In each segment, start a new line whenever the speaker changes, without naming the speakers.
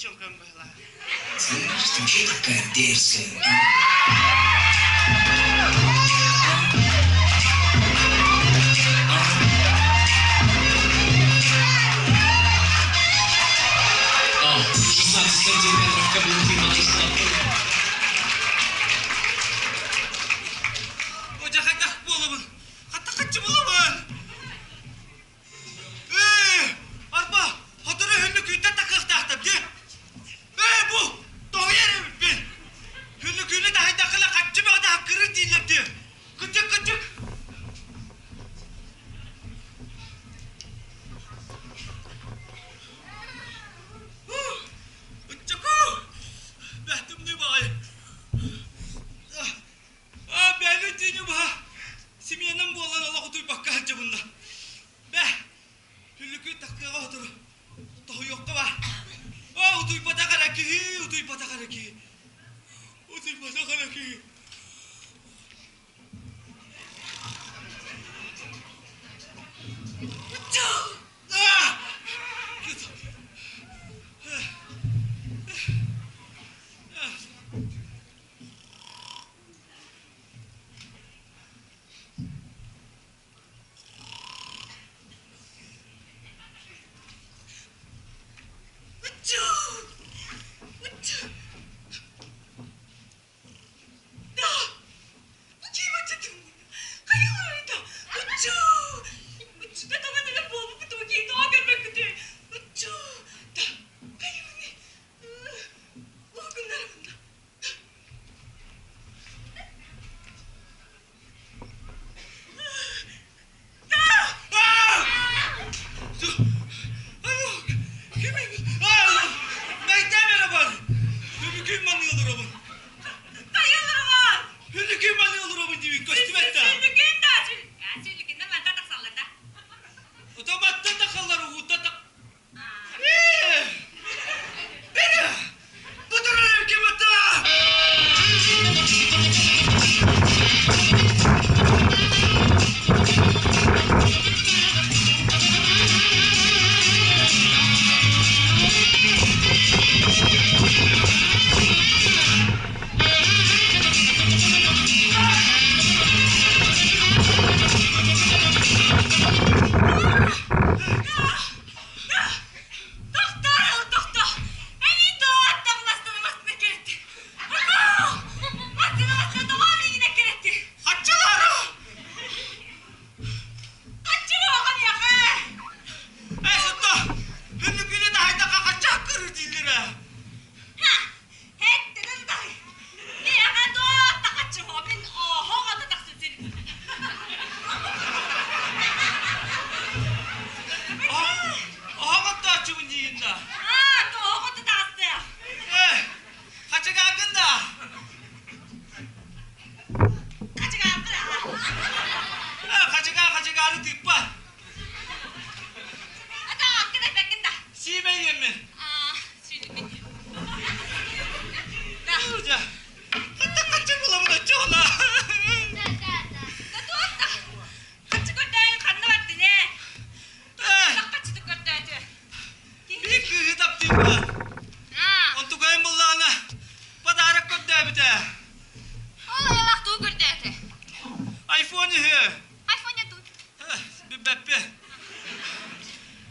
чөкөн быһылаах.
Слышь, ты че такая дерзкая, а? А? 16 сантиметров каблуки на
О, хайдах буолабын? Хатта хаччы булабын? Ээ, арба, хоторо хүннүкүүттэн такыахтаахтар дии. Ээ, бу, тоһуйар эбиппин. Хүннүкүүнү таһыйдаххына хаччы бөҕөтө хаккырыр дииллэр дии. Кычык, кычык. Ыччаку! Бэхтимни баҕайы. Аа, бэйэбин түүнү быһа симиэнэм буолан олох утуйбакка сылдьабынна. Бээ, Хүллүкү таккыаҕа сотору тоһуйуохха баар. Оо, утуйбатах эрэ киһи, утуйбатах эрэ киһи. Утуйбатах эрэ киһи. Аа!
Ыччуу! Ыччуу! Да!
Мэйдэм эрэ бар! Үмүкүй маныы олоробун. Үмүкүй маныы олоробун диибин көстүбэт да. Отоматтан да халлар угуттан да... Бери! Бу турар ким ата?
Тохтоо, тохтоо! Эми тоттоҥластан кэлэтти. Аттыналаска тоҕо миигин эккирэтти?
Хаччылары!
Хаччылаҕа миэхэ!
Ээ, сотто! Хүннүкүнү таһайдахха хаччах кырыр дииллэр ээ.
Ха! Эттэнэн даҕай! Миэхэ туох да хаччыһо, мин оһох ата тахсып сирим.
Оһох оттооччубун диигин да?
Аа, оһох оту таҕыстыа.
Ээ, хачыгаакын да?
Хачыгаакын аа.
Ээ, хачыгаа хачыгаары тыыппат.
Ата аккын эппэккин да?
Сиимэйиэммин.
Аа, сүүрүкпүт. Да.
Дьэ, хатта хаччы буламын оччоҕуна.
Да туох да. Хаччы көрдөөйүн ханна бардын ээ?
Ээ,
Хаччыты көрдөөтү.
биир кыыһы таптыырбын. Онтукайым буллаҕына подарок көрдөөбүтэ.
Ол айылаах тугу көрдөөтө?
Айфон үһү.
Айфон не тут.
Билбэппин.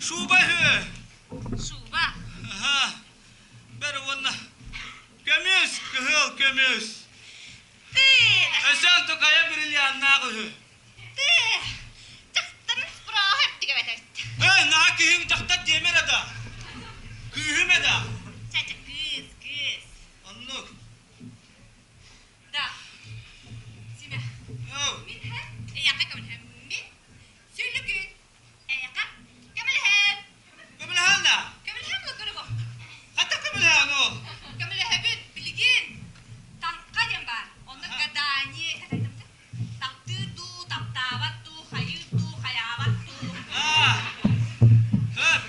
Шуба үһү.
Шуба.
Аха. Бэр уонна көмүс, кыһыл көмүс.
Ты!
Өссө онтукайа бриллианнаах үһү.
Ты! Дьахтарын спроһар дигэбэтэр.
Эй, наһаа киһиҥ дьахтар диэмэ эрэ да. Кыыһым ээ да.
Чача кыыс, кыыс.
Оннук.
Да. Симэ. Мин һэ, эйэхэ көмөлөһөм. Мин сүллүкүн эйэхэ көмөлөһөм.
Көмөлөһөн да?
Көмөлөһөм лукуругу.
Хата көмөлөһөн ол.
Көмөлөһөбүн билигин. Таҥха диэн баар. Онно гадание таптыыр дуу, таптаабат дуу, хайыыр дуу, хайаабат дуу.
Аа. Хөп.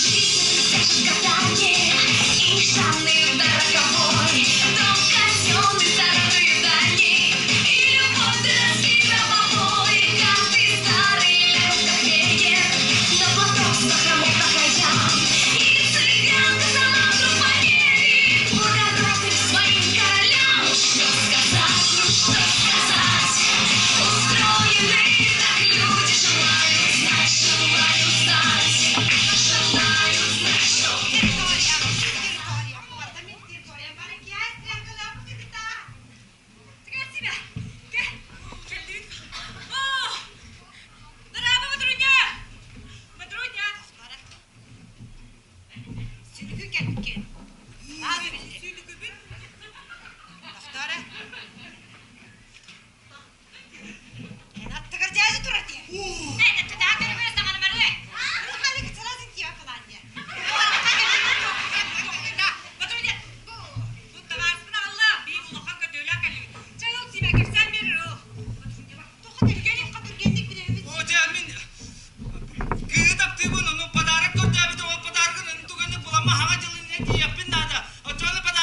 Жизнь гадание и жанр роковой, Дом казенный, старые дани, И любовь дороги гробовой, Каждый старый лягушка веер, На платок с бахромой по краям, И цыганка сама вдруг поверит Благородным своим королям. Что сказать, ну что сказать, Устроены так люди, желают знать, желают знать, желают знать, что
Оо, дьэ, мин кыыһы таптыыбын, ону подарок көрдөөбүтүм, ол подаркын түгэни буламма хаҥа дьылын тиийэппин наада. Оччоҕуна подарок.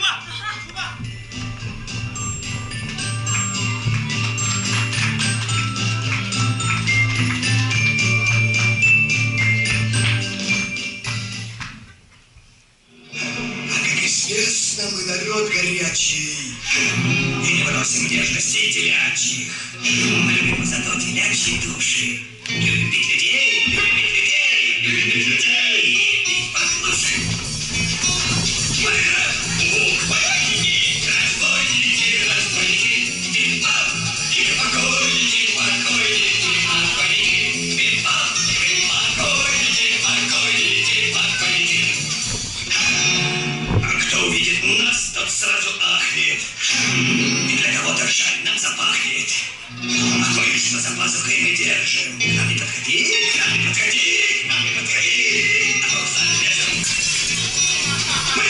Ньурба! Ньурба!
А как известно, мы народ горячий и не выносим нежностей телячьих. Мы любим зато телячьи души. Любим бить людей, любим бить людей, любим бить людей и пить поглуше. Мы разбойники, разбойники, разбойники, пим-пам, и покойники, покойники, покойники, пим-пам, и покойники, покойники, покойники. А кто увидит нас, тот сразу ахнет. И для кого-то жаль нам запахнет. А кое-что за пазухой мы держим. К нам не подходи, к нам не подходи, к нам не подходи, а то зарежем. Мы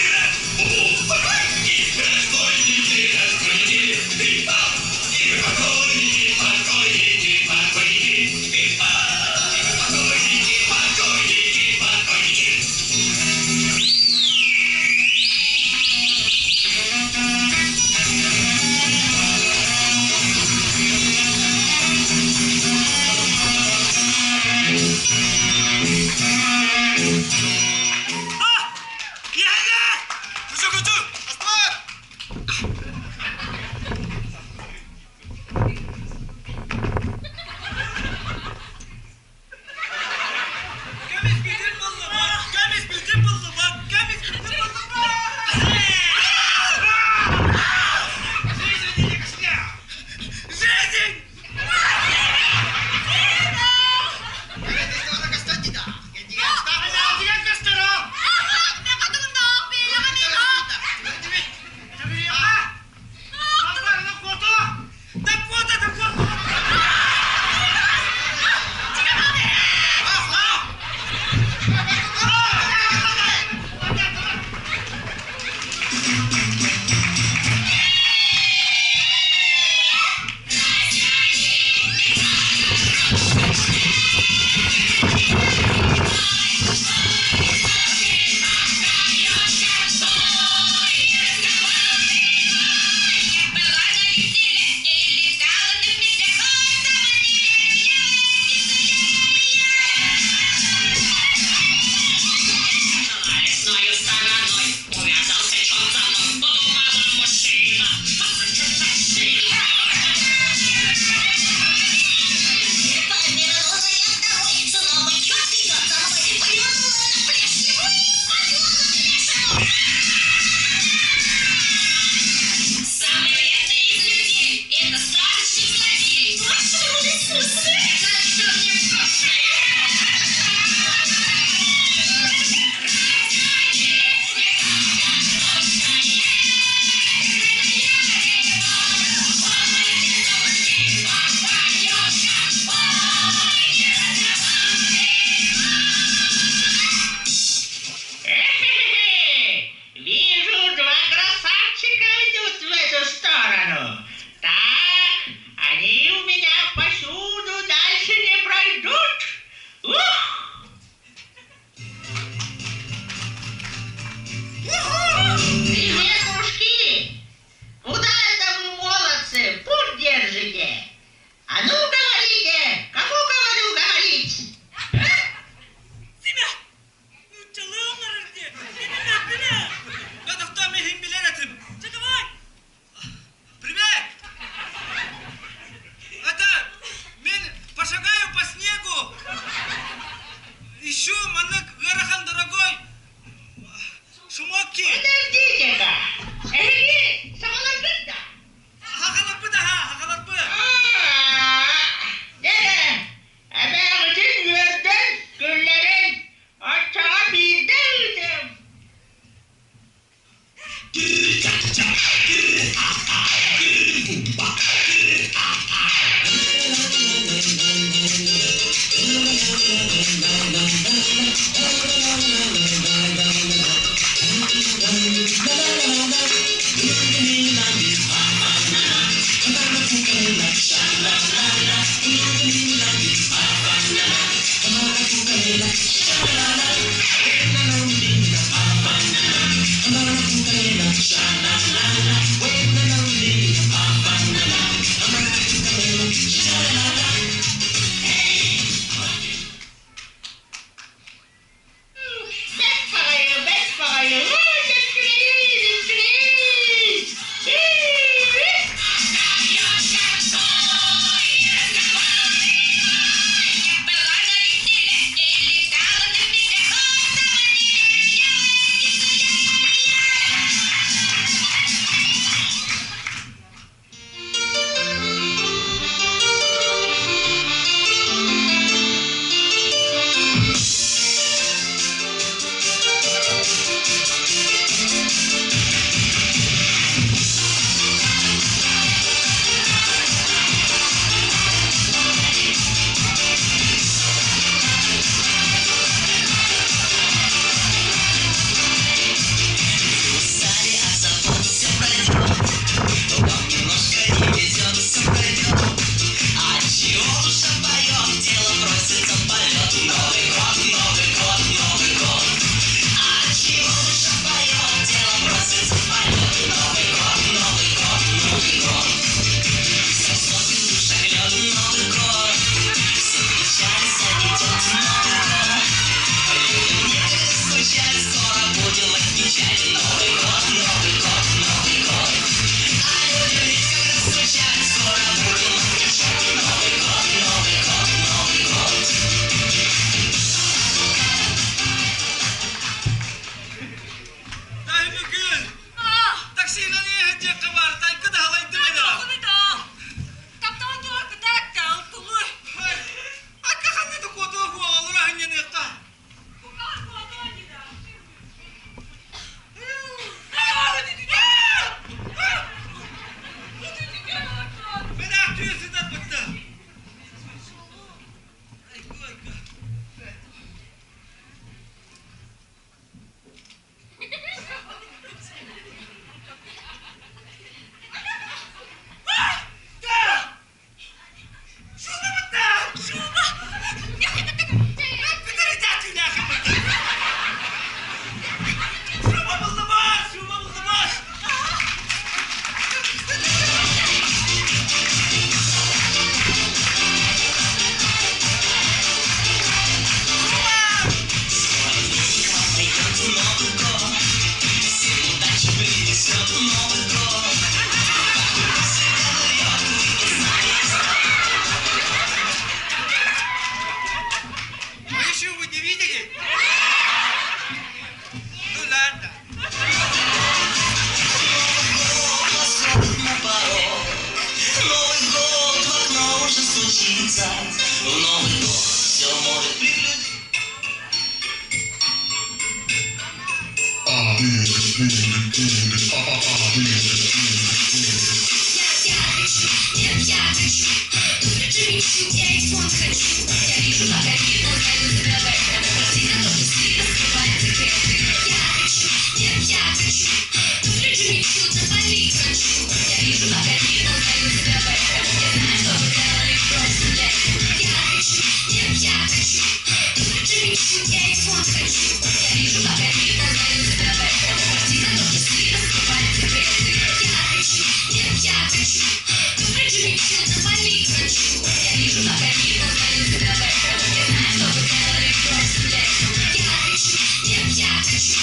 разбойники, разбойники, разбойники, пим-пам, и вы покойники, покойники, покойники, пим-пам, и вы покойники, покойники, покойники.
А! Иһэллэр! Күчү, күчү! Астыбар! Көмүс бүтүн буллубут! Көмүс бүтүн буллубут! Көмүс бүтүн буллубут! Жизнь не кошня! Жизнь!
Была на веселе и летала на вездеход, сама не верю я в эти Лесною стороной увязался черт за мной, подумала мужчина, а Повернула я второй, снова черт идет за мной, плюнула на плешь ему и пошла на плешь. Самый вредный из людей – это сказочный злодей. Это что мне
Вижу, два красавчика идут в эту сторону. Так, они у меня повсюду дальше не пройдут. Ух! Привет, дружки! Куда это вы, молодцы, путь держите? А ну, говорите! Кому говорю говорить?
Симэ! Нууччалыы оҥорор дии! Билэ, билэ! Бадахтан мин билэр этим. Чэ, давай! Привет! Это мин пошагаю по снегу. Ищу маннык ыарахан дорогой шмотки.
Подождите-ка! Эһиги, сахаларгыт дуо?
Сахаларбыт аһа, сахаларбыт.
Дьэ, эбээҕитин үөрдэн, күллэрин, оччоҕо биирдэ ыытыам.
что может приглядеть. Я хочу, нет, я хочу, Джимми я айфон хочу. Я вижу, как они узнают тебя в этом. Прости за то, что сильно скрывает секреты. Я хочу, нет, я хочу, туфли Джимми Чу на хочу. Я вижу, как они узнают тебя в этом. Я знаю, что вы делали прошлым летом. Я хочу, нет, я хочу, туфли Джимми Чу, я айфон хочу. Я вижу, как они узнают тебя в этом. Прости за то, что сильно скрывает секреты. Я хочу, нет, я хочу, туфли Джимми Чу на хочу. Я вижу, как они узнают тебя в этом. Я знаю, что вы делали прошлым летом. Я хочу, нет, я хочу,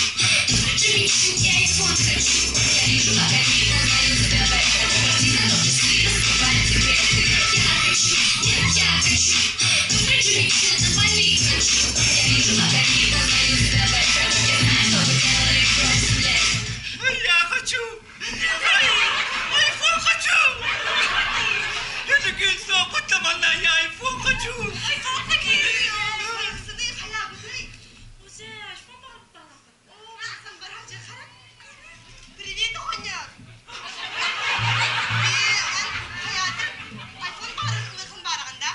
туфли Джимми Чу, я айфон хочу. Я вижу, как они узнают тебя в этом. Прости за то, что сильно скрывает секреты. Я хочу, нет, я хочу, туфли Джимми Чу на хочу. Я вижу, как они узнают тебя в этом. Я знаю, что вы делали прошлым летом.
Я хочу! Айфон хочу! Бүгүн соқуттаманна я айфон хочу!
Айфон хочу!
Привет, оҕонньор! Хайаатын айфон баарын ылыахын баараҕын да?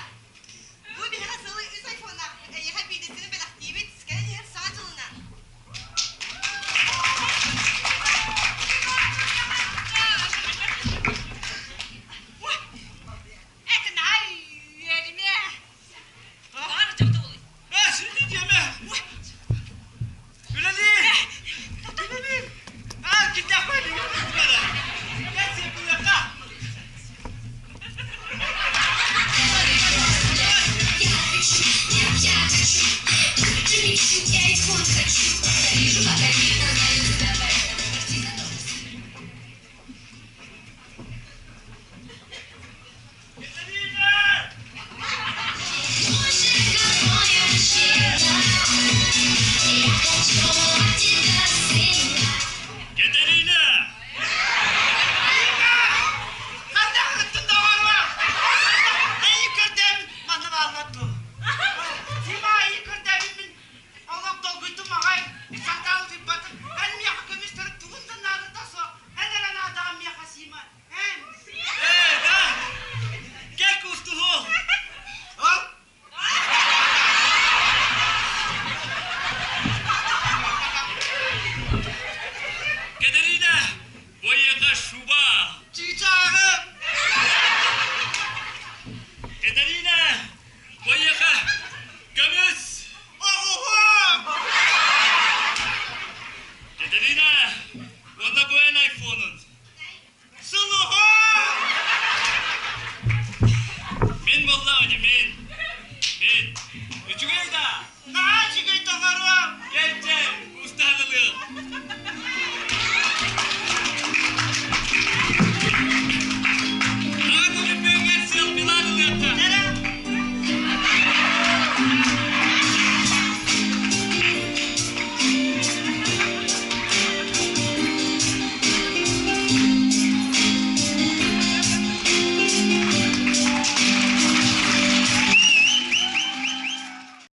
Бу биһиэхэ сылы үс айфоннаахпыт, эйиэхэ биирдэстэрин бэлэхтиибит, кэлэн иһэр Саҥа дьылынан!
Үлэлиир! Үлэлиир! Аа, киттээхпин!
Я хочу, нет, я хочу, Джимми Чу, я айфон хочу. Я вижу, как они узнают тебя в этом. Прости за то, что
Катерина!
Боже, какой мужчина! Я хочу от тебя сына.
Катерина! Ханна доҕоруом! Эйи көрдөм, манна бааллар дуу. Тима эйи көрдөммүн олох долгуйдум аҕай, сатаал тыыппатым. Эн миэхэ көмүстэрин тугун да наадата суох. Эн эрэ наадаҕын миэхэ Сима. Эн. Ээ, да! Кэл кустуһу!
Ол
Катерина! Бойеха шуба!
чыычааҕым!
Катерина! Бойеха көмүс!
Оҕуһум!
Катерина! Уонна бу эн айфонун.
Сылы!